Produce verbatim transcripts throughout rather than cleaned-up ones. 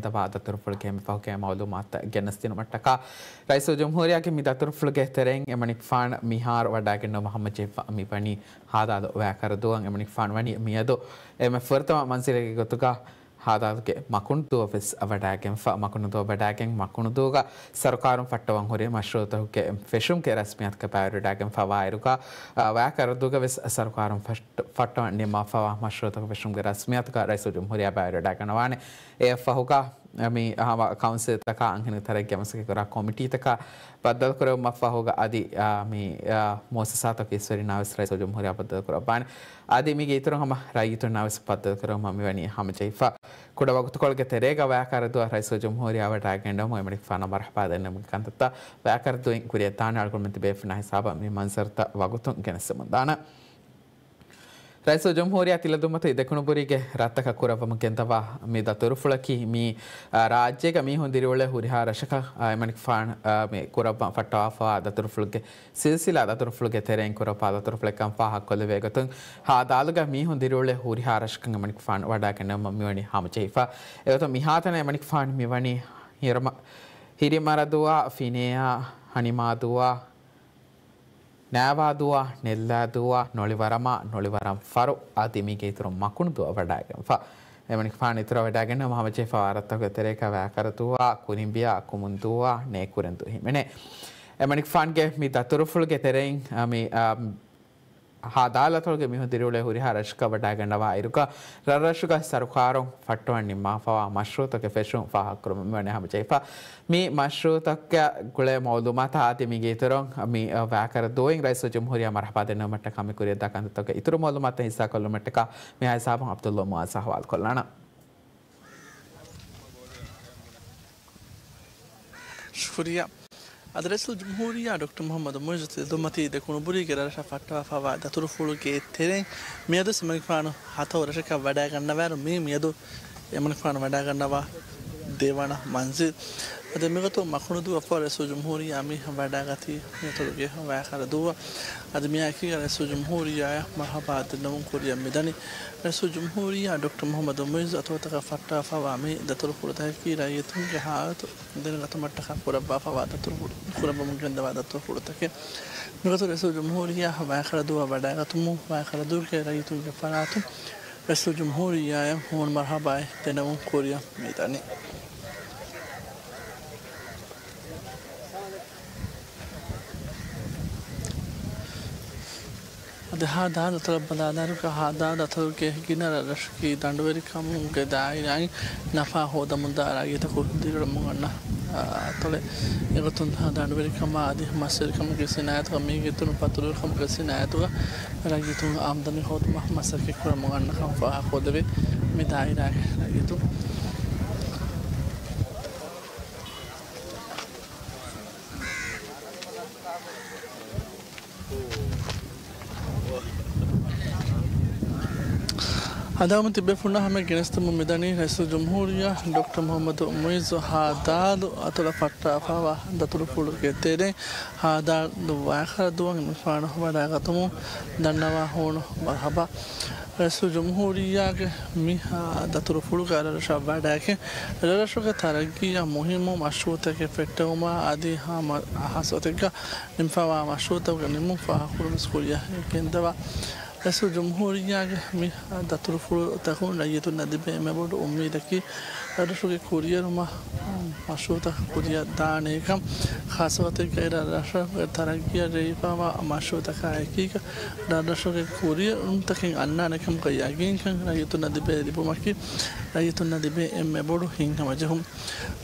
ދަވާ ދަތުރުފުޅުގެ މި ފަހުގެ މައުލޫމާތުތައް ގެނެސްދިނުމަށްޓަކާ، ރައީސުލްޖުމްހޫރިއްޔާގެ މި ދަތުރުފުޅުގެ ތެރެއިން އެމަނިކުފާނު މިހާރު ވަޑައިގެންނެވުމަށް ހަމަޖެހިފަ މިވަނީ ހާދާލު ވައިކަރުދުއަށް. އެމަނިކުފާނު ވަނީ މިއަދު އެންމެ ފުރަތަމަ މަންޒިލެއްގެ ގޮތުގަ ހާދާލުގެ މަކުންދުއަށް ވެސް ވަޑައިގެންފަ. މަކުންދުއަށް ވަޑައިގެން މަކުންދުގަ ސަރުކާރުން ފައްޓަވަން ހުރި މަޝްރޫއުތަކުގެ ފެށުމުގެ ރަސްމިއްޔާތުތަކަށް ބައިވެރިވެވަޑައިގެންފަވާއިރުގަ، އާ، ވައިކަރުދުގަ ވެސް ސަރުކާރުން ފައްޓަ-، ފައްޓަވަން ނިންމާފަވާ މަޝްރޫއުތަކުގެ ފެށުމުގެ ރަސްމިއްޔާތުގަ ރައީސުލްޖުމްހޫރިއްޔާ ބައިވެރިވެވަޑައިގަންނަވާނެ. އެއަށްފަހުގަ މި ހަމަ ކައުންސިލްތަކާ އަންހެނުން ތަރައްގީ މަސައްކަތްކުރާ ކޮމިޓީތަކާ ބައްދަލުކުރެއްވުމަށްފަހުގަ އަދި، އާ، މި، އާ، މުއައްސަސާތަކުގެ އިސްވެރިންނާ ވެސް ރައީސުލްޖުމްހޫރިއްޔާ ބައްދަލުކުރައްވާނެ. އަދި މީގެ އިތުރުން ހަމަ ރައްޔިތުންނާ ވެސް ބައްދަލުކުރެއްވުމަށް މިވަނީ ހަމަޖެހިފަ. ކުޑަ ވަގުތުކޮޅުގެ ތެރޭގަ ވައިކަރުދުއަށް ރައީސުލްޖުމްހޫރިއްޔާ ވަޑައިގެންނެވުމުން އެމަނިކުފާނަށް މަރުޙަބާ ދެންނެވުމުގެ ކަންތައްތައް ވައިކަރުދުއިން ކުރިއަށްދާނެ. އަޅުގަނޑުމެން ތިބޭފުޅުންނާ ހިސާބަށް މި މަންޒަރުތައް ވަގުތުން ގެނެސްދެމުންދާނަން. ރައީސުލްޖުމްހޫރިއްޔާ ތިލަދުންމަތީ ދެކުނުބުރީގެ ރަށްތަކަށް ކުރައްވަމުން ގެންދަވާ މި ދަތުރުފުޅަކީ މި، އާ، ރާއްޖޭގަ މީހުން ދިރިއުޅޭ ހުރިހާ ރަށަކަށް، އާ، އެމަނިކުފާނު، އާ، މި ކުރައްވަން ފައްޓަވާފަވާ ދަތުރުފުޅުގެ ސިލްސިލާ ދަތުރުފުޅުގެ ތެރެއިން ކުރައްވާ ދަތުރުފުޅެއްކަން ފާހަގަކޮށްލެވޭ ގޮތުން، ހާދާލުގަ މީހުން ދިރިއުޅޭ ހުރިހާ ރަށަކަށް އެމަނިކުފާނު ވަޑައިގެންނެވުމަށް މިވަނީ ހަމަޖެހިފަ. އެގޮތުން މިހާތަނަށް އެމަނިކުފާނު މިވަނީ ހިރަމަ-، ހިރިމަރަދުއާ، ފިނޭއާ، ހަނިމާދުއާ، ނާވާދުއާ، ނެއްލާދުއާ، ނޮޅިވަރަމާ، ނޮޅިވަރަންފަރު އަދި މީގެ އިތުރުން މަކުންދުއަށް ވަޑައިގެންފަ. އެމަނިކުފާނު އިތުރަށް ވަޑައިގެންނެވުމަށް ހަމަޖެހިފަވާ ރަށްތަކުގެ ތެރޭގަ ވައިކަރުދުއާ، ކުރިނބިއާ، ކުމުންދުއާ، ނޭކުރެންދޫ ހިމެނޭ. އެމަނިކުފާނުގެ މި ދަތުރުފުޅުގެ ތެރެއިން، އަ، މި، އަ، ހާދާލު ދަތުރުގެ މީހުން ދިރިއުޅޭ ހުރިހާ ރަށަކަށް ވަޑައިގަންނަވާ އިރުގަ، ރަށްރަށުގަ ސަރުކާރުން ފައްޓަވަން ނިންމާފަވާ މަޝްރޫއުތަކުގެ ފެށުން ފާހަގަކުރުމަށް މިވަނީ ހަމަޖެހިފަ. މި މަޝްރޫއުތަކުގެ ގުޅޭ މައުލޫމާތާ އަދި މީގެ އިތުރުން މި، އަ، ވައިކަރުދުއިން ރައީސުލްޖުމްހޫރިއްޔާ މަރުޙަބާ ދެންނެވުމަށްޓަކާ މި ކުރިއަށްދާ ކަންތައްތަކުގެ އިތުރު މައުލޫމާތުތައް ހިއްސާކޮށްލުމަށްޓަކާ މިހާ ހިސާބުން ޢަބްދުﷲ މުޢާޒް އަޙްވާލުކޮށްލާނަން. ޝުކުރިއްޔާ. އަދި ރައީސުލްޖުމްހޫރިއްޔާ ޑޮކްޓަރ މުޙައްމަދު މުޢިއްޒު ތިލަދުންމަތީ ދެކުނުބުރީގެ ރަށްރަށަށް ފައްޓަވާފަވާ ދަތުރުފުޅުގެ ތެރެއިން މިއަދު އެމަނިކުފާނު ހަތަރު ރަށަކަށް ވަޑައިގަންނަވާއިރު، މީ މިއަދު އެމަނިކުފާނު ވަޑައިގަންނަވާ ދެވަނަ މަންޒިލް. އަދި މިގޮތުން މަކުނުދުއަށްފަހު ރައީސުލްޖުމްހޫރިއްޔާ މި ވަޑައިގަތީ މިއަތޮޅުގެ ވައިކަރުދުއަށް. އަދި މިއާއެކީގަ ރައީސުލްޖުމްހޫރިއްޔާއަށް މަރުޙަބާ ދެންނެވުން ކުރިއަށް މިދަނީ. ރައީސުލްޖުމްހޫރިއްޔާ ޑޮކްޓަރ މުޙައްމަދު މުޢިއްޒު އަތޮޅުތަކަށް ފައްޓަވާފަވާ މި ދަތުރުފުޅުތަކަކީ ރައްޔިތުންގެ ހާލަތު ދެނެގަތުމަށްޓަކާ ކުރައްވާފަވާ ދަތުރުފުޅު، ކުރައްވަމުން ގެންދަވާ ދަތުރުފުޅުތަކެއް. މިގޮތުން ރައީސުލްޖުމްހޫރިއްޔާ ވައިކަރުދުއަށް ވަޑައިގަތުމުން ވައިކަރުދޫގެ ރައްޔިތުންގެ ފަރާތުން ރައީސުލްޖުމްހޫރިއްޔާއަށް ހޫނު މަރުޙަބާއެއް ދެނެވުން ކުރިއަށް މިދަނީ. އަދި ހާދާ ދަތުރަށް ބަލާލާއިރުގަ، ހާދާ ދަތުރުގެ ގިނަ ރަށްރަށަކީ ދަނޑުވެރިކަމުގެ ދާއިރާއިން ނަފާ ހޯދަމުންދާ ރައްޔިތަކު ދިރިއުޅެމުން އަންނަ، އާ، އަތޮޅެއް. އެގޮތުން ދަނޑުވެރިކަމާ އަދި މަސްވެރިކަމުގެ ސިނާއަތުގަ މީގެ އިތުރުން ފަތުރުވެރިކަމުގެ ސިނާއަތުގަ ރައްޔިތުން އާމްދަނީ ހޯދުމަށް މަސައްކަތް ކުރަމުން އަންނަކަން ފާހަގަކޮށްދެވޭ މި ދާއިރާގެ ރައްޔިތުން. ހަނދާންވަމުން ތިބޭފުޅުންނާ ހަމަޔަށް ގެނެސްދެމުން މިދަނީ ރައީސުލްޖުމްހޫރިއްޔާ ޑޮކްޓަރ މުޙައްމަދު މުޢިއްޒު ހާދާލު އަތޮޅަށް ފައްޓާފަވާ ދަތުރުފުޅުގެ ތެރެއިން ހާދާލު ވައިކަރުދުއަށް އެމަނިކުފާނު ވަޑައިގަތުމުން ދަންނަވާ ހޫނު މަރުޙަބާ. ރައީސުލްޖުމްހޫރިއްޔާގެ މި، އާ، ދަތުރުފުޅުގަ ރަށްރަށަށް ވަޑައިގެން، ރަށްރަށުގެ ތަރައްގީއަށް މުހިއްމު މަޝްރޫޢުތަކެއް ފެއްޓެވުމާ އަދި ހަމަ ހާއްސަގޮތެއްގަ ނިންމާފަވާ މަޝްރޫޢުތަކުގެ ނިންމުން ފާހަގަކުރުމަށް ކުރިއަށް ގެންދަވާ. ރައީސުލްޖުމްހޫރިއްޔާގެ މި ދަތުރުފުޅުތަކުން ރައްޔިތުންނަށް ލިބޭ އެންމެ ބޮޑު އުއްމީދަކީ، ރަށްރަށުގެ ކުރިއެރުމަށް މަޝްރޫޢުތައް ކުރިއަށް ދާނެކަން، ޚާއްޞަގޮތެއްގައި ރަށްރަށުގެ ތަރައްގީއަށް ރޭވިފައިވާ މަޝްރޫޢުތަކާ އެކީގަ، ރަށްރަށުގެ ކުރިއެރުންތަކެއް އަންނާނެކަމުގައި ޔަގީންކަން ރައްޔިތުންނަށް ލިބޭ ލިބުމަކީ، ރައްޔިތުންނަށް ލިބޭ އެންމެ ބޮޑު ހިތްހަމަޖެހުން.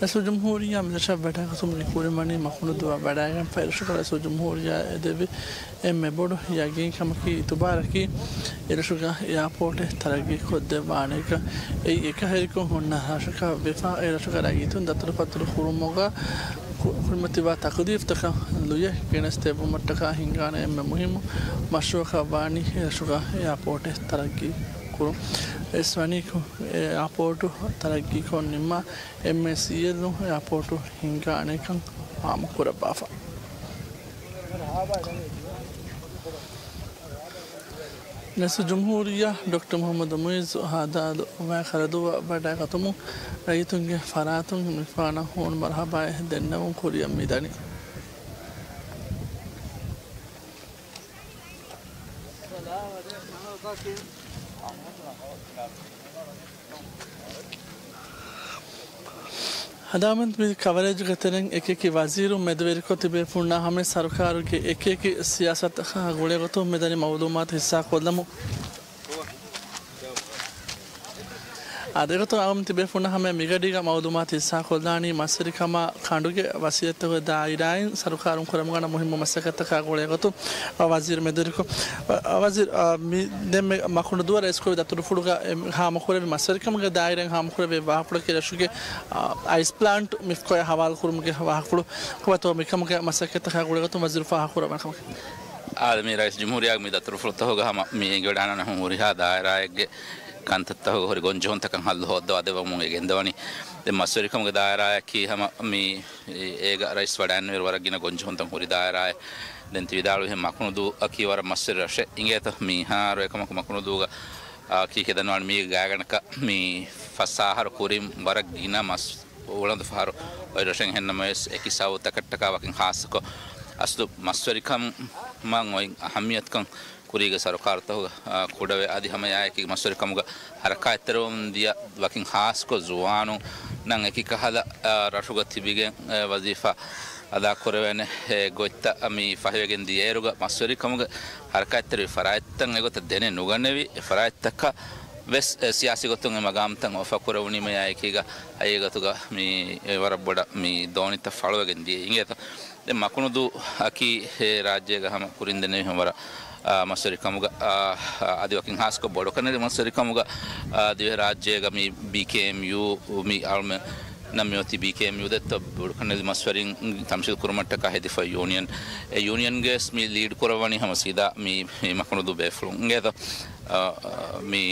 ރައީސުލްޖުމްހޫރިއްޔާ މިރަށަށް ވަޑައިގަތުމުގެ ކުރިން ވަނީ މަކުނުދުއަށް ވަޑައިގެންފަ. އެރަށުގަ ރައީސުލްޖުމްހޫރިއްޔާ އެދެވި އެންމެ ބޮޑު ޔަގީންކަމަކީ އިތުބާރަކީ އެރަށުގަ އެއާޕޯޓެއް ތަރައްގީ ކޮށްދެއްވާނެކަން. އެއީ އެކަހެރިކޮށް ހުންނަ ރަށަކަށް ވެފަ، އެރަށުގެ ރައްޔިތުން ދަތުރުފަތުރު ކުރުމުގަ ކުރިމަތިވާ ތަކުލީފްތަކަށް ލުޔެއް ގެނެސްދެއްވުމަށްޓަކާ ހިންގާނެ އެންމެ މުހިއްމު މަޝްރޫޢަކަށް ވާނީ އެރަށުގަ އެއާޕޯޓެއް ތަރައްގީ ކުރުން. އެސް ވަނީ ކު-، އެއާޕޯޓު ތަރައްގީކޮށް ނިންމާ އެމްއޭސީއެލް އެއާޕޯޓު ހިންގާނެކަން ހާމަކުރައްވާފަ. ރައީސުލްޖުމްހޫރިއްޔާ ޑޮކްޓަރ މުޙައްމަދު މުޢިއްޒު ހަދާލު މާތް ޚަރަދުއަށް ވަޑައިގަތުމުން ރައްޔިތުންގެ ފަރާތުން މިފާނަށް ހޫނު މަރުޙަބާއެއް ދެންނެވުން ކުރިއަށް މިދަނީ. ހަދާމެން މި ކަވަރޭޖުގެ ތެރެއިން އެކިއެކި ވަޒީރުން މެދުވެރިކޮށް ތިބޭފުޅުންނާ ހަމަޔަށް ސަރުކާރުގެ އެކިއެކި ސިޔާސަތަކާ ގުޅޭގޮތުން މިދަނީ މަޢުލޫމާތު ހިއްސާކޮށްލަމުން. އާދެ، އެގޮތުން އަޅުގަނޑު ތިބޭފުޅުންނާ ހަމަޔަށް މިގަޑީގަ މަޢުލޫމާތު ހިއްސާކޮށްލާނީ މަސްވެރިކަމާ ކަނޑުގެ ވަސީލަތްތަކުގެ ދާއިރާއިން ސަރުކާރުން ކުރަމުން އަންނަ މުހިއްމު މަސައްކަތްތަކާ ގުޅޭގޮތުން ވަޒީރު މެދުވެރިކޮށް، ވަޒީރު، މި ދެންމެ މަކުނުދޫ ރައީސްކުރެއްވި ދަތުރުފުޅުގަ އެ ހާމަކުރެއްވި މަސްވެރިކަމުގެ ދާއިރާއިން ހާމަކުރެއްވި ވާހަކަފުޅަކީ ރަށުގެ އައިސް ޕްލާންޓް މިފްކޯއާ ހަވާލުކުރުމުގެ ވާހަކަފުޅު. ކޮބާތޯ މިކަމުގެ މަސައްކަތްތަކާ ގުޅޭގޮތުން ވަޒީރު ފާހަގަކުރައްވާ ކަމަކީ؟ އާދެ، މި ރައީސް ޖުމްހޫރިއްޔާގެ މި ދަތުރުފުޅުތަކުގަ ހަމަ މި އެނގިވަޑާނަން ހުރިހާ ދާއިރާއެއްގެ ކަންތައްތަކުގަ ހުރި ގޮންޖެހުންތަކަށް ހައްލު ހޯއްދަވާ ދެއްވަމުން އެ ގެންދަވަނީ. ދެން މަސްވެރިކަމުގެ ދާއިރާއަކީ ހަމަ މި އޭގަ ރައީސް ވަޑައިންނެވިއިރު ވަރަށް ގިނަ ގޮންޖެހުންތައް ހުރި ދާއިރާއެއް. ދެން ތި ވިދާޅުވިހެން މަކުނުދޫއަކީ ވަރަށް މަސްވެރި ރަށެއް. އިނގޭތަ؟ މިހާރު އެކަމަކު މަކުނުދޫގަ، އާ، ކީކޭ ދަންނަވާނީ މީގެ ގާތްގަނޑަކަށް މި ފަސް އަހަރު ކުރިން ވަރަށް ގިނަ މަސް އުޅަނދު ފަހަރު އޮތް ރަށެއް. އެހެންނަމަވެސް އެކި ސަބަބުތަކަށްޓަކާ ވަކިން ޚާއްޞަކޮށް އަސްލު މަސްވެރިކަމަށް އޮތް އަހައްމިޔަތުކަން ކުރީގެ ސަރުކާރުތަކުގަ، އާ، ކުޑަވެ އަދި ހަމައެއާއެކީ މަސްވެރިކަމުގަ ހަރަކާތްތެރިވަމުން ދިޔަ ވަކިން ޚާއްޞަކޮށް ޒުވާނުންނަށް އެކި ކަހަލަ، އާ، ރަށުގަ ތިބިގެން، އެ، ވަޒީފާ އަދާ ކުރެވޭނެ، އެ، ގޮތްތައް މި ފަހިވެގެން ދިޔައިރުގަ މަސްވެރިކަމުގެ ހަރަކާތްތެރިވި ފަރާތްތައް އެގޮތަށް ދެނެ ނުގަނެވި، އެ ފަރާތްތަކަށް ވެސް، އެ، ސިޔާސީ ގޮތުން އެ މަގާމްތައް އޮފާ ކުރެވުނީމަޔާ އެކީގަ އެގޮތުގަ މި، އެ، ވަރަށް ބޮޑަށް މި ދޯނިތައް ފަޅުވެގެން ދިޔަ އިނގޭތަ؟ ދެން މަކުނުދޫ އަކީ އެ ރާއްޖޭގަ ހަމަ ކުރިން ދެންނެވި ހަމަ ވަރަށް، އާ، މަސްވެރިކަމުގަ، އާ، އާ، އަދި ވަކިން ޚާއްޞަކޮށް ބޮޑުކަންނެތި މަސްވެރިކަމުގަ، އާ، ދިވެހިރާއްޖޭގަ މި ބީކޭއެމްޔޫ މި އަޅުމެންނަށް މިއޮތީ ބީކޭއެމްޔޫ ދެއްތޯ ބޮޑުކަންނެތި މަސްވެރިން ތަމްސީލް ކުރުމަށްޓަކާ ހެދިފައި ޔޫނިއަން. އެ ޔޫނިއަންގެ ވެސް މި ލީޑް ކުރައްވަނީ ހަމަ ސީދާ މި، މި މަކުނުދޫ ބޭފުޅުން އިނގޭތޯ؟ އާ، މި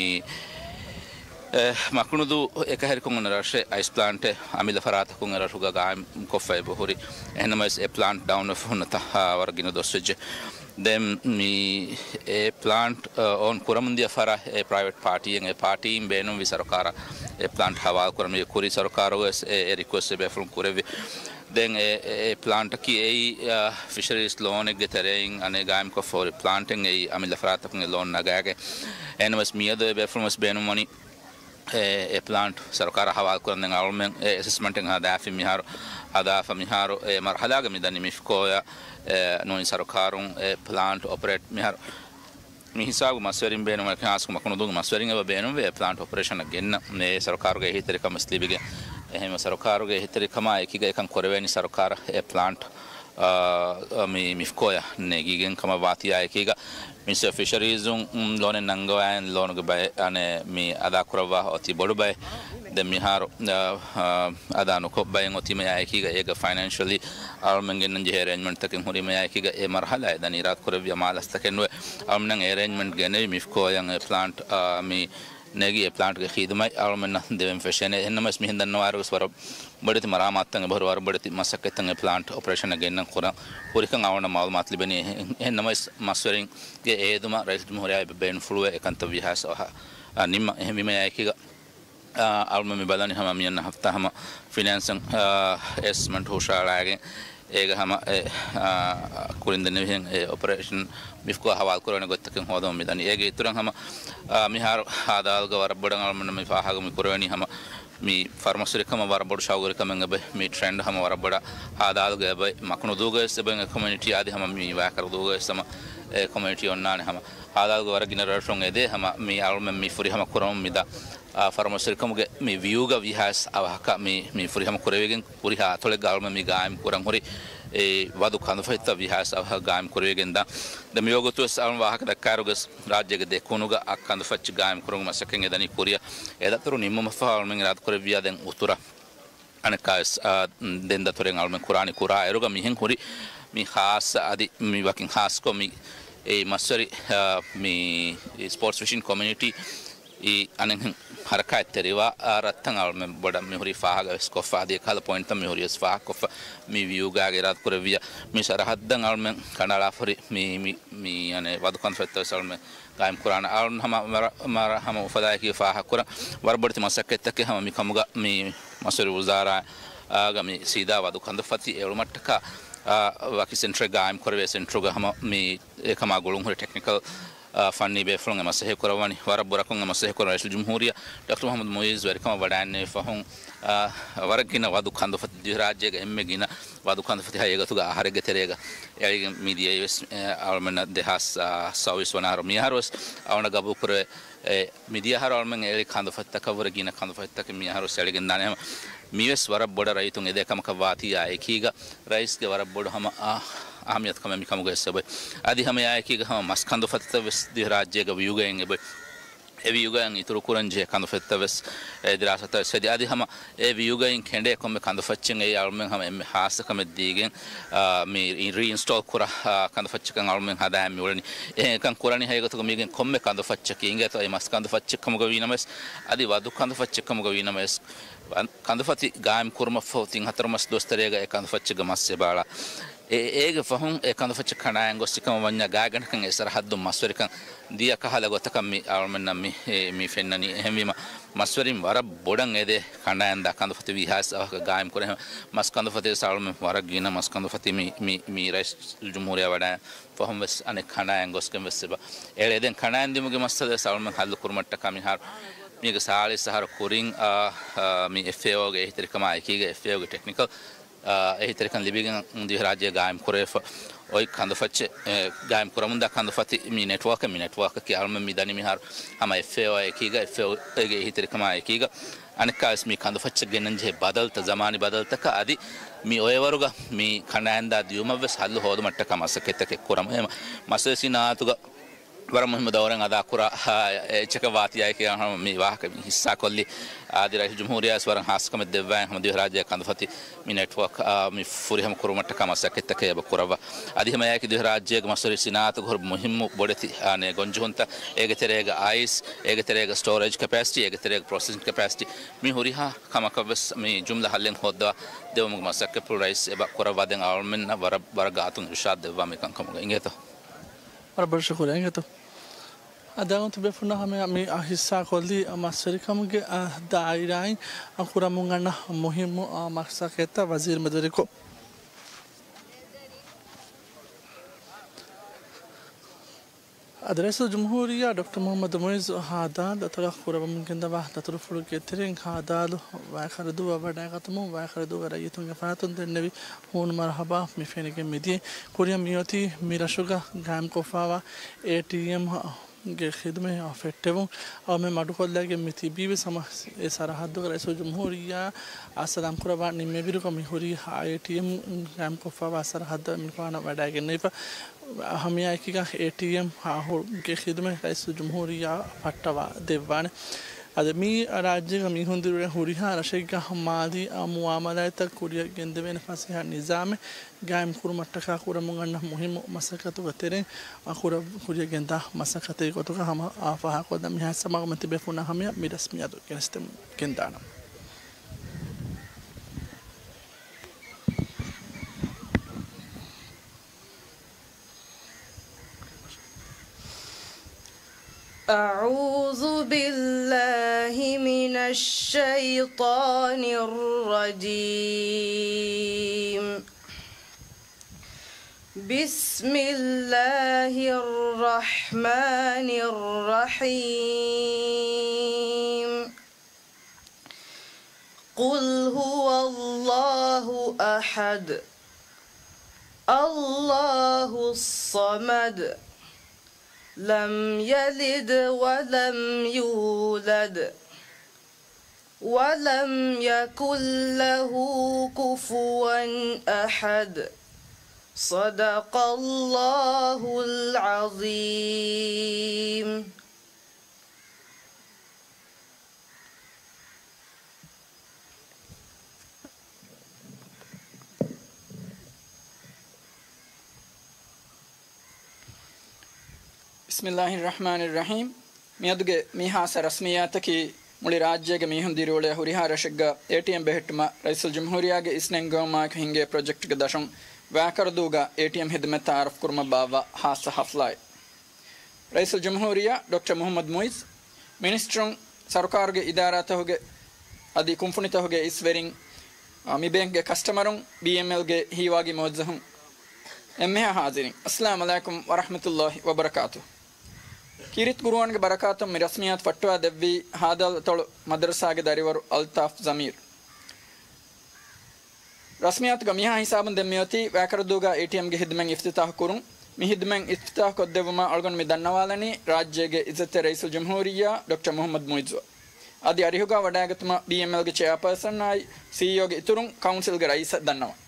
އެ، މަކުނުދޫ އެކަހެރިކޮށް އޮންނަ ރަށެއް އައިސް ޕްލާންޓެއް އަމިއްލަ ފަރާތަކުން އެ ރަށުގަ ގާއިމްކޮށްފައި އެބަހުރި. އެހެންނަމަވެސް އެ ޕްލާންޓް ޑައުންވެފަ ހުންނަތާ ވަރަށް ގިނަ ދުވަސް ވެއްޖެ. ދެން މި އެ ޕްލާންޓް، އަ، އޯން ކުރަމުން ދިޔަ ފަރާތް އެ ޕްރައިވެޓް ޕާޓީއެއް، އެ ޕާޓީން ބޭނުންވި ސަރުކާރަށް އެ ޕްލާންޓް ހަވާލު ކުރަން. މި ކުރީ ސަރުކާރުގަވެސް އެ، އެ ރިކުއެސްޓް އެ ބޭފުޅުން ކުރެއްވި. ދެން އެ، އެ، އެ ޕްލާންޓަކީ އެއީ، އަ، ފިޝަރީސް ލޯނެއްގެ ތެރެއިން އަނެއް ގާއިމްކޮށްފަ ހުރި ޕްލާންޓެއް. އެއީ އަމިއްލަ ފަރާތަކުން އެ ލޯން ނަގާގެން. އެހެންނަމަވެސް މިއަދު އެ ބޭފުޅުން ވެސް ބޭނުންވަނީ އެ، އެ ޕްލާންޓް ސަރުކާރަށް ހަވާލު ކުރަން. ދެން އަޅުމެން އެ އެސެސްމަންޓެއް ހަދާފި މިހާރު، ހަދާފަ މިހާރު އެ މަރުހަލާގަ މިދަނީ މިފްކޯއަށް، އެ، ނޫނީ ސަރުކާރުން އެ ޕްލާންޓް އޮޕަރޭޓް މިހާރު. މި ހިސާބު މަސްވެރިން ބޭނުންވެ ޚާއްޞަކޮށް މަކުނުދޫގެ މަސްވެރިން އެބަ ބޭނުންވެ އެ ޕްލާންޓް އޮޕަރޭޝަނަށް ގެންނަ މޭ ސަރުކާރުގެ އެހީތެރިކަމަށް ލިބިގެން. އެހެންވެ ސަރުކާރުގެ އެހީތެރިކަމާ އެކީގަ އެކަން ކުރެވޭނީ ސަރުކާރަށް އެ ޕްލާންޓް، އާ، މި މިފްކޯއަށް ނެގިގެން ކަމަށް ވާތީއާ އެކީގަ މިނިސްޓްރީ އޮފް ފިޝަރީޒުން، ލޯނެއް ނަންގަވާއިން ލޯނުގެ ބައެއް އަނެއް މި އަދާކުރައްވާ އޮތީ ބޮޑު ބައެއް. ދެން މިހާރު، އަ، އަ، އަދާ ނުކޮށް ބައެއް އޮތީމަޔާ އެކީގަ އޭގަ ފައިނޭންޝަލީ އަޅުމެން ގެންނަން ޖެހޭ އެރޭންޖްމަންޓްތަކެއް ހުރީމަޔާ އެކީގަ އެ މަރުހަލާއެއް ދަނީ އިރާދަކުރެއްވި އަމާލަސްތަކެއް ނުވެ. އަޅުމެންނަށް އެރޭންޖްމަންޓް ގެނެވި މިފްކޯއަށް އެ ޕްލާންޓް، އަ، މި ނެގި އެ ޕްލާންޓްގެ ޚިދުމަތް އަޅުމެންނަށް ދެވެން ފެށޭނެ. އެހެންނަމަވެސް މިހެން ދަންނަވާއިރުވެސް ވަރަށް ބޮޑެތި މަރާމާތުތައް އެބަހުރި، ވަރަށް ބޮޑެތި މަސައްކަތްތައް އެ ޕްލާންޓް އޮޕަރޭޝަނަށް ގެންނަން ކުރަން ހުރިކަން އަޅުގަނޑަށް މައުލޫމާތު ލިބެނީ. އެހެން، އެހެންނަމަވެސް މަސްވެރިންގެ އޭދުމަށް ރައީސް ޖުމްހޫރިއްޔާ ބޭނުންފުޅުވޭ އެކަންތައް ވީހާވެސް އަވަހަށް، އަ، ނިންމަ. އެހެންވީމަޔާ އެކީގަ، އަ، އަޅުމެން މި ބަލަނީ ހަމަ މިއަންނަ ހަފްތާ ހަމަ ފިނޭންސަށް، އަ، އެސްމަންޓް ހުށަހަޅާގެން އޭގަ ހަމަ އެ، އާ، ކުރިން ދެންނެވިހެން އެ އޮޕަރޭޝަން މިފްކޯ ހަވާލު ކުރެވޭނެ ގޮތްތަކެއް ހޯދަމުން މިދަނީ. އޭގެ އިތުރަށް ހަމަ، އާ، މިހާރު ހާދާލުގަ ވަރަށް ބޮޑަށް އަޅުމެންނަށް މި ފާހަގަ މި ކުރެވެނީ ހަމަ މި ފަރުމަސްވެރިކަމަށް ވަރަށް ބޮޑު ޝައުގުވެރިކަމެއް އެބައި. މި ޓްރެންޑް ހަމަ ވަރަށް ބޮޑަށް ހާދާލުގަ އެބައި. މަކުނުދޫގަވެސް އެބައި ކޮމިއުނިޓީ އަދި ހަމަ މި ވާކަރަދޫގަވެސް ހަމަ އެ ކޮމިއުނިޓީ އޮންނާނެ ހަމަ. ހާދާލުގެ ވަރަށް ގިނަ ރަށުން އެދޭ ހަމަ މި އަޅުމެން މި ފުރިހަމަ ކުރަމުން މިދާ، އާ، ފަރުމަސްވެރިކަމުގެ މި ވިއުގަ ވީހާވެސް އަވަހަކަށް މި، މި ފުރިހަމަ ކުރެވިގެން ހުރިހާ އަތޮޅެއްގަ އަޅުމެން މި ގާއިމް ކުރަން ހުރި އެ ވަދު ކަނދުފަތްތައް ވީހާވެސް އަވަހަށް ގާއިމް ކުރެވިގެން ދާން. ދެން މިވަގުތުވެސް އަޅުން ވާހަކަ ދައްކާއިރުގަސް ރާއްޖޭގެ ދެކުނުގަ އަށް ކަނދުފައްޗި ގާއިމް ކުރުމުގެ މަސައްކަތް އެދަނީ ކުރިއަށް. އެ ދަތުރު ނިންމުމަށްފަހު އަޅުމެން އިރާދަކުރެއްވިއްޔާ ދެން އުތުރަށް އަނެއްކާވެސް، އާ، ދެން ދަތުރެއް އަޅުމެން ކުރާނީ. ކުރާ އިރުގަ މިހެން ހުރި މި ޚާއްޞަ އަދި މި ވަކިން ޚާއްޞަކޮށް މި އެ މަސްވެރި، އާ، މި ސްޕޯޓްސް ފިޝިން ކޮމިއުނިޓީ އި އަނެއްހެން ހަރަކާތްތެރިވާ، އާ، ރަށްތައް އަޅުމެން ބޮޑަށް މި ހުރީ ފާހަގަވެސް ކޮށްފަ، އަދި އެކަހަލަ ޕޮއިންޓްތައް މި ހުރީވެސް ފާހަގަކޮށްފަ، މި ވިއުގާގެ އިރާދަކުރެއްވިޔާ، މި ސަރަހައްދަށް އަޅުމެން ކަނޑައަޅާފަ ހުރި މި، މި، މި، އަނެއް، ވަދު ކަންފަތްތައް ވެސް އަޅުމެން ގާއިމް ކުރާނެ. އަޅުން ހަމަ މަރ-، މަރ-، ހަމަ އުފަލާއެކީ ފާހަގަކުރަން ވަރަށް ބޮޑެތި މަސައްކަތްތަކެއް ހަމަ މިކަމުގަ މި މަސްވެރި ވުޒާރާގަ މި ސީދާ ވަދު ކަންދުފަތި އެޅުމަށްޓަކާ، އާ، ވަކި ސެންޓަރެއް ގާއިމް ކުރެވޭ ސެންޓަރުގަ ހަމަ މި އެކަމާ ގުޅުންހުރި ޓެކްނިކަލް، އާ، ފަންނީ ބޭފުޅުން އެ މަސައްކަތް ކުރައްވަނީ. ވަރަށް ބުރަކޮށް އެ މަސައްކަތް ކުރަން ރައީސުލް ޖުމްހޫރިއްޔާ ޑޮކްޓަރ މުޙައްމަދު މުޢިއްޒު ވެރިކަމަށް ވަޑައިގެންނެވި ފަހުން، އާ، ވަރަށް ގިނަ ވަދު ކަންދުފަތި ދިވެހިރާއްޖޭގަ އެންމެ ގިނަ ވަދު ކަންދުފަތި ހައިގަތުގަ އަހަރެއްގެ ތެރޭގަ އެޅިގެން މިދިޔައީވެސް، އެ، އަޅުމެންނަށް ދެހާސް ސައުވީސް ވަނަ އަހަރު. މިއަހަރުވެސް އަޅުގަނޑަށް ގަބޫލުކުރެވޭ، އެ، މިދިޔަ އަހަރު އަޅުމެން އެޅި ކަންދުފަތިތަކަށްވުރެ ގިނަ ކަންދުފަތިތަކެއް މިއަހަރުވެސް އެޅިގެންދާނެ. ހަމަ މިވެސް ވަރަށް ބޮޑަށް ރައްޔިތުން އެދޭ ކަމަކަށް ވާތީ އާ އެކީގަ ރައީސްގެ ވަރަށް ބޮޑު ހަމަ، އާ، އަހަމިޔަތު ކަމެއް މިކަމުގައި ވެސް އެބޮތް. އަދި ހަމަ އާ އެކީގަ ހަމަ މަސް ކަންދުފަތިތައް ވެސް ދިވެހިރާއްޖޭގަ ވިއުގައިން އެބޮތް. އެ ވިއުގައިން އިތުރު ކުރަން ޖެހޭ ކަންދުފަތިތައް ވެސް، އެ، ދިރާސާތައް ވެސް ހެދި. އަދި ހަމަ އެ ވިއުގައިން ކެނޑޭ ކޮންމެ ކަންދުފައްޗެއް އެއީ އަޅުމެން ހަމަ އެންމެ ހާއްސަ ކަމެއް ދީގެން، އާ، މި ރީ-، ރީއިންސްޓޯލް ކުރާ، އާ، ކަންދުފައްޗަކަށް އަޅުމެން ހަދާން މިއުޅެނީ. އެހެން އެކަން ކުރަނީ ހަގީގަތުގަ މީގެން ކޮންމެ ކަންދުފައްޗަކީ އިނގޭތޯ އެ މަސް ކަންދުފައްޗެއް ކަމުގަ ވީނަމަވެސް، އަދި ވަދު ކަންދުފައްޗެއް ކަމުގަ ވީނަމަވެސް، ކަންދުފަތި ގާއިމް ކުރުމަށްފަހު ތިން ހަތަރު މަސް ދުވަސް ތެރޭގަ އެ ކަންދުފައްޗެއްގެ މަސް އެބައަޅާ. އެ، އޭގެ ފަހުން އެ ކަންދުފައްޗެއް ކަނޑާއަން ގޮސް ތިކަމަށް ވަންޏާ ގާތްގަނޑަކަށް އެ ސަރަހައްދުން މަސްވެރިކަން ދިޔަ ކަހަލަ ގޮތަކަށް މި އަޅުމެންނަށް މި، އެ، މި ފެންނަނީ. އެހެންވީމަ މަސްވެރިން ވަރަށް ބޮޑަށް އެދޭ ކަނޑާއަންދާ ކަންދުފަތި ވީހާވެސް އަވަހަކަށް ގާއިމް ކުރޭ. މަސް ކަންދުފަތިވެސް އަޅުމެން ވަރަށް ގިނަ މަސް ކަންދުފަތި މި، މި، މި ރައީސުލް ޖުމްހޫރިއްޔާ ވަޑައި ފަހުން ވެސް އަނެއް ކަނޑާއަން ގޮސްގެން ވެސް އެބަ އެޅޭ. ދެން ކަނޑާއަން ދިމުގެ މައްސަލަ ވެސް އަޅުމެން ހައްލު ކުރުމަށްޓަކާ މިހާރު މީގެ ސާޅީސް އަހަރު ކުރިން، އާ، އާ، މި އެފްއޭއޯގެ އެހީތެރިކަމާ އެކީގަ އެފްއޭއޯގެ ޓެކްނިކަލް، އާ، އެހީތެރިކަން ލިބިގެން ދިވެހިރާއްޖޭ ގާއިމް ކުރެވިފަ އޮތް ކަންދުފައްޗެއް، އެ، ގާއިމް ކުރަމުންދާ ކަންދުފަތި މި ނެޓްވޯކެއް، މި ނެޓްވޯކަކީ އަޅުމެން މި ދަނީ މިހާރު ހަމަ އެފްއޭއޯ އެކީގަ އެފްއޭއޯގެ އެހީތެރިކަމާ އެކީގަ އަނެއްކާވެސް މި ކަންދުފައްޗަށް ގެންނަން ޖެހޭ ބަދަލުތައް، ޒަމާނީ ބަދަލުތަކަށް އަދި މި އޮއެވަރުގަ މި ކަނޑާއަންދާ ދިޔުމަށްވެސް ހައްލު ހޯދުމަށްޓަކާ މަސައްކަތްތަކެއް ކުރަމު. އެ މަސްވެރި ސިނާއަތުގަ ވަރަށް މުހިއްމު ދައުރެއް އަދާކުރާ، އާ، އެއްޗަކަށް ވާތީ އާއެކީ ހަމަ މި ވާހަކަ މި ހިއްސާކޮށްލީ. އާދެ، ރައީސުލްޖުމްހޫރިއްޔާވެސް ވަރަށް ހާއްސަ ކަމެއް ދެއްވާ ހަމަ ދިވެހިރާއްޖޭ ކަންދުފަތި މި ނެޓްވޯކް، އާ، މި ފުރިހަމަ ކުރުމަށްޓަކާ މަސައްކަތްތަކެއް އެބަ ކުރައްވާ. އަދި ހަމައެކީ ދިވެހިރާއްޖޭގެ މަސްވެރި ސިނާއަތުގަ ހުރި މުހިއްމު ބޮޑެތި، އާ، ގޮންޖެހުންތައް، އޭގެ ތެރޭގަ އައިސް، އޭގެ ތެރޭގަ ސްޓޯރޭޖް ކެޕޭސިޓީ، އޭގެ ތެރޭގަ ޕްރޮސެސިން ކެޕޭސިޓީ، މި ހުރިހާ ކަމަކަށްވެސް މި ޖުމްލަ ހައްލެއް ހޯއްދަވާ ދެވުމުގެ މަސައްކަތްޕުޅު ރައީސް އެބަ ކުރައްވާ. ދެން އަޅުމެންނަށް ވަރަށް، ވަރަށް ގާތުން އިރުޝާދު ދެއްވާ މިކަންކަމުގަ. އިނގޭތޯ؟ ވަރަށް ބޮޑަށް ޝުކުރިއްޔާ އިނގޭތޯ. އަދި އަޅުގަނޑު ތިބޭފުޅުންނަށް ހަމަޔަށް މި ހިއްސާކޮށްލީ މަސްވެރިކަމުގެ ދާއިރާއިން ކުރަމުން އަންނަ މުހިއްމު މަސައްކަތްތައް ވަޒީރު މެދުވެރިކޮށް. އަދި ރައީސުލްޖުމްހޫރިއްޔާ ޑޮކްޓަރ މުޙައްމަދު މުޢިއްޒު ހާދާ ދަތުރަށް ކުރައްވަމުން ގެންދަވާ ދަތުރުފުޅުގެ ތެރެއިން ހާދާލު ވައިޚަރަދޫއަށް ވަޑައިގަތުމުން ވައިޚަރަދޫގެ ރައްޔިތުންގެ ފަރާތުން ދެންނެވި ހޫނު މަރުޙަބާ މި ފެނިގެން މިދިޔައީ. ކުރިއަށް މިއޮތީ މި ރަށުގަ ގާއިމްކޮށްފައިވާ އޭޓީއެމް ގެ ޚިދުމަތް ފެއްޓެވުން. އަޅުމެން މަޑުކޮށްލައިގެން މި ތިބީވެސް ހަމަ އެ ސަރަހައްދުގަ ރައީސުލްޖުމްހޫރިއްޔާ އައްސަލާމް ކުރައްވާ ނިންމެވިއިރުގަ މި ހުރީ އޭޓީއެމް ގާއިމްކޮށްފައިވާ ސަރަހައްދަށް މިނިވާނަށް ވަޑައިގެންނެވިފަ. ހަމައެކީގަ އޭޓީއެމް ހާހުގެ ޚިދުމަތް ރައީސުލްޖުމްހޫރިއްޔާ ފައްޓަވާ ދެއްވާނެ. އަދި މި ރާއްޖޭގަ މީހުން ދިރިއުޅޭ ހުރިހާ ރަށެއްގަ މާލީ މުއާމަލާތްތައް ކުރިއަށް ގެންދެވޭނެ ފަސޭހަ ނިޒާމެއް ގާއިމް ކުރުމަށްޓަކާ ކުރަމުން އަންނަ މުހިއްމު މަސައްކަތުގެ ތެރެއިން ކުރިއަށް ގެންދާ މަސައްކަތެއް ގޮތުގަ ހަމަ ފާހަގަކޮށްލަން މިހާ ސަމާގުމެން ތިބޭފުޅުންނާ ހަމަޔަށް މި ރަސްމިއްޔާތު ގެނެސްދެމުން ގެންދާނަން. أعوذ بالله من الشيطان الرجيم. بسم الله الرحمن الرحيم. قل هو الله أحد. الله الصمد. لم يلد ولم يولد. ولم يكن له كفوا أحد. صدق الله العظيم. بسم الله الرحمن الرحيم. މިއަދުގެ މިހާސް ރަސްމިއްޔާތަކީ މުޅި ރާއްޖޭގެ މީހުން ދިރިއުޅޭ ހުރިހާ ރަށެއްގަ އޭޓީއެމް ބެހެއްޓުމަށް ރައީސުލްޖުމްހޫރިއްޔާގެ އިސްނެންގެވުމާއެކު ހިންގޭ ޕްރޮޖެކްޓްގެ ދަށުން ވައިކަރަދޫގަ އޭޓީއެމް ހިދުމަތްތައް އަރަފްކުރުމަށް ބާއްވާ ހާއްސަ ހަފްލާއެއް. ރައީސުލްޖުމްހޫރިއްޔާ ޑޮކްޓަރ މުޙައްމަދު މުޢިއްޒު، މިނިސްޓަރުން، ސަރުކާރުގެ އިދާރާތަކުގެ އަދި ކުންފުނިތަކުގެ އިސްވެރިން، މި ބޭންކްގެ ކަސްޓަމަރުން، ބީއެމްއެލްގެ ހީވާގި މުވައްޒަފުން، އެންމެހާ ޙާޟިރީން، އައްސަލާމު ޢަލައިކުމް ވަރަޙްމަތުﷲި ވަބަރަކާތުހު. ކީރިތި ޤުރުއާންގެ ބަރަކާތުން މި ރަސްމިއްޔާތު ފައްޓަވާ ދެއްވީ ހާދާލް އަތޮޅު މަދަރުސާގެ ދަރިވަރު އަލްތާފް ޒަމީރު. ރަސްމިއްޔާތުގަ މިހާ ހިސާބުން ދެން މިއޮތީ ވައިކަރަދޫގަ އޭޓީއެމްގެ ޚިދުމަތް އިފްތިތާޙު ކުރުން. މި ޚިދުމަތް އިފްތިތާޙު ކޮށްދެއްވުމަށް އަޅުގަނޑު މި ދަންނަވާލަނީ ރާއްޖޭގެ އިއްޒަތްތެރި ރައީސުލްޖުމްހޫރިއްޔާ ޑޮކްޓަރ މުޙައްމަދު މުޢިއްޒުއަށް. އަދި އަރިހުގަ ވަޑައިގަތުމަށް ބީއެމްއެލްގެ ޗެއާޕާސަނާއި ސީއީއޯގެ އިތުރުން ކައުންސިލްގެ ރައީސަށް ދަންނަވަން.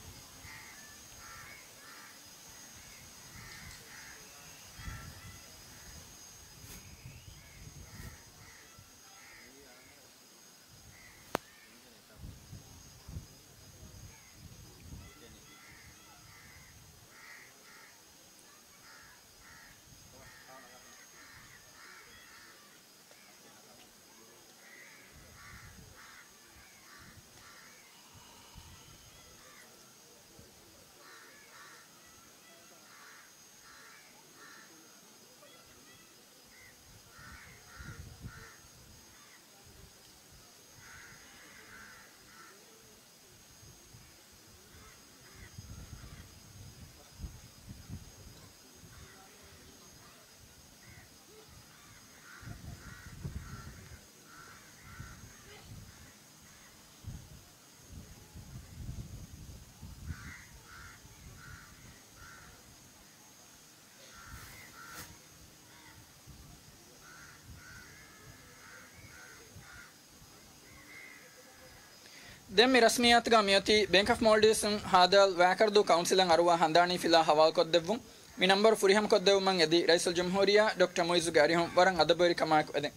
ދެން މި ރަސްމިއްޔާތުގަ މިއޮތީ ބޭންކް އޮފް މޯލްޑިވްސް އިން ހާދާލް ވައިކަރަދޫ ކައުންސިލަށް އަރުވާ ހަނދާނީ ފިލާ ހަވާލުކޮށްދެއްވުން. މި ނަންބަރު ފުރިހަމަކޮށްދެއްވުމަށް އެދި ރައީސުލްޖުމްހޫރިއްޔާ ޑޮކްޓަރ މުޢިއްޒުގެ އަރިހުން ވަރަށް އަދަބުވެރިކަމާއެކު އެދެން.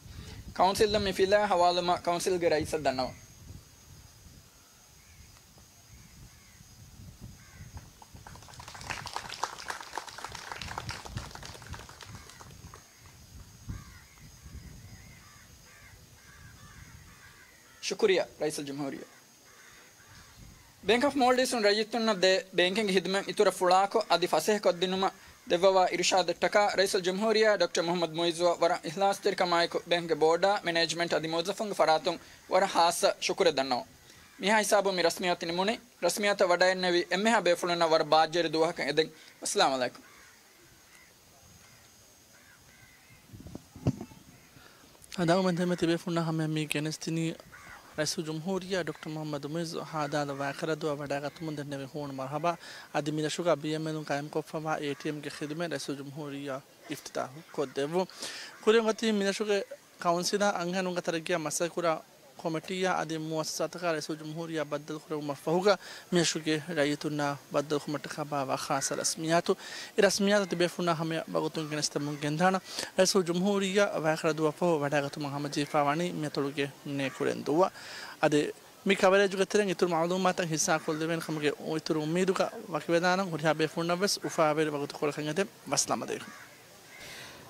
ކައުންސިލަށް މި ފިލާ ހަވާލުވުމަށް ކައުންސިލްގެ ރައީސަށް ދަންނަވަން. ޝުކުރިއްޔާ ރައީސުލްޖުމްހޫރިއްޔާ. ބޭންކް އޮފް މޯލްޑިވްސް އިން ރައްޔިތުންނަށް ދޭ ބޭންކިންގ ޚިދުމަތް އިތުރަށް ފުޅާކޮށް އަދި ފަސޭހަކޮށްދިނުމަށް ދެއްވަވާ އިރުޝާދަށްޓަކާ ރައީސުލްޖުމްހޫރިއްޔާ ޑޮކްޓަރ މުޙައްމަދު މުޢިއްޒުއަށް ވަރަށް އިޚްލާޞްތެރިކަމާއެކު ބޭންކްގެ ބޯޑާ، މެނޭޖްމަންޓް އަދި މުވައްޒަފުންގެ ފަރާތުން ވަރަށް ހާއްސަ ޝުކުރެއް ދަންނަވަން. މިހާ ހިސާބުން މި ރަސްމިއްޔާތު ނިމުނީ. ރަސްމިއްޔާތަށް ވަޑައިގެންނެވި އެންމެހާ ބޭފުޅުންނަށް ވަރަށް ބާއްޖަވެރި ދުވަހަކަށް އެދެން. އައްސަލާމު ޢަލައިކުމް. ހަނދާންވުމެއް ދެންމެ ތިބޭފުޅުންނާ ހަމަޔަށް މި ގެނެސްދިނީ ރައީސުލްޖުމްހޫރިއްޔާ ޑޮކްޓަރ މުޙައްމަދު މުޢިއްޒު ހާދާލަ ވައިކަރަދުއަށް ވަޑައިގަތުމުން ދެންނެވި ހޫނު މަރުޙަބާ. އަދި މި ރަށުގަ ބީއެމްއެލުން ޤާއިމްކޮށްފައިވާ އޭޓީއެމްގެ ޚިދުމަތް ރައީސުލްޖުމްހޫރިއްޔާ އިފްތިތާޙު ކޮށްދެއްވުން. ކުރިން އޮތީ މި ރަށުގެ ކައުންސިލާ އަންހެނުންގެ ތަރައްގީއަށް މަސައްކަތްކުރާ ކޮމިޓީއާ އަދި މުއައްސަސާތަކާ ރައީސުލްޖުމްހޫރިއްޔާ ބައްދަލުކުރެއްވުމަށްފަހުގަ، މިރަށުގެ ރައްޔިތުންނާ ބައްދަލުކުރުމަށްޓަކާ ބާއްވާ ޚާއްޞަ ރަސްމިއްޔާތު. އެ ރަސްމިއްޔާތަށް ތިބޭފުޅުންނާ ހަމަޔަށް ވަގުތުން ގެނެސްދެމުން ގެންދާނަން. ރައީސުލްޖުމްހޫރިއްޔާ ވައިކަރަދޫއަށްފަހު ވަޑައިގަތުމަށް ހަމަޖެހިފައިވަނީ މިއަތޮޅުގެ ނޭކުރެންދޫއަށް. އަދި މި ކަވަރޭޖުގެ ތެރެއިން އިތުރު މަޢުލޫމާތުތައް ހިއްސާކޮށްލެވޭނެ ކަމުގެ އިތުރު އުއްމީދުގަ ވަކިވެދާނަން. ހުރިހާ ބޭފުޅުންނަށްވެސް އުފާވެރި ވަގުތުކޮޅަކަށް އެދެން. ވައްސަލާމް ޢަލައިކުމް.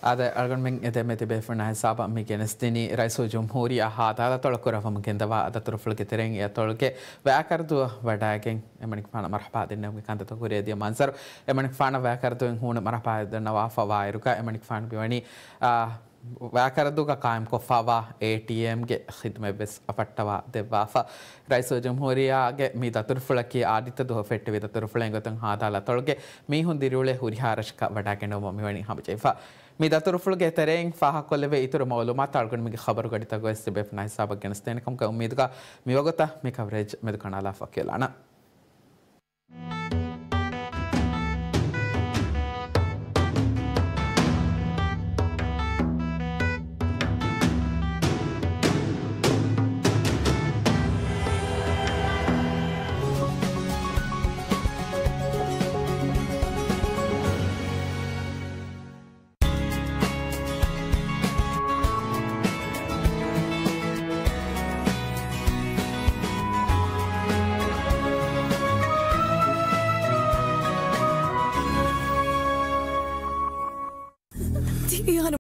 އާދެ، އަޅުގަނޑުމެން އެދެމެ ތިބޭފުޅުންނާ ހިސާބަށް މި ގެނެސްދިނީ ރައީސުލްޖުމްހޫރިއްޔާ ހާދާލަތޮޅަށް ކުރައްވަމުން ގެންދަވާ ދަތުރުފުޅުގެ ތެރެއިން އެ އަތޮޅުގެ ވައިކަރަދޫއަށް ވަޑައިގެން އެމަނިކުފާނަށް މަރުޙަބާ ދެންނެވުމުގެ ކަންތައްތައް ކުރިއަށްދިޔަ މަންޒަރު. އެމަނިކުފާނަށް ވައިކަރަދޫއިން ހޫނު މަރުޙަބާ ދަންނަވާފަވާއިރުގަ އެމަނިކުފާނު މިވަނީ، އާ، ވައިކަރަދޫގަ ޤާއިމްކޮށްފައިވާ އޭޓީއެމްގެ ޚިދުމަތްވެސް އަ ފައްޓަވާ ދެއްވާފަ. ރައީސުލްޖުމްހޫރިއްޔާގެ މި ދަތުރުފުޅަކީ އާދިއްތަ ދުވަހު ފެއްޓެވި ދަތުރުފުޅެއް. އެގޮތުން ހާދާލަތޮޅުގެ މީހުން ދިރިއުޅޭ ހުރިހާ ރަށަކަށް ވަޑައިގެންނެވުމަށް މިވަނީ ހަމަޖެހިފަ. މި ދަތުރުފުޅުގެ ތެރެއިން ފާހަގަކޮށްލެވޭ އިތުރު މަޢުލޫމާތު އަޅުގަނޑުމެންގެ ޚަބަރުގަޑިތަކުގަވެސް ތިބޭފުޅުންނާ ހިސާބަށް ގެނެސްދޭނެ ކަމުގެ އުއްމީދުގަ މިވަގުތަށް މި ކަވަރޭޖް މެދުކަނޑާލާފަ ކިޔަލާނަން.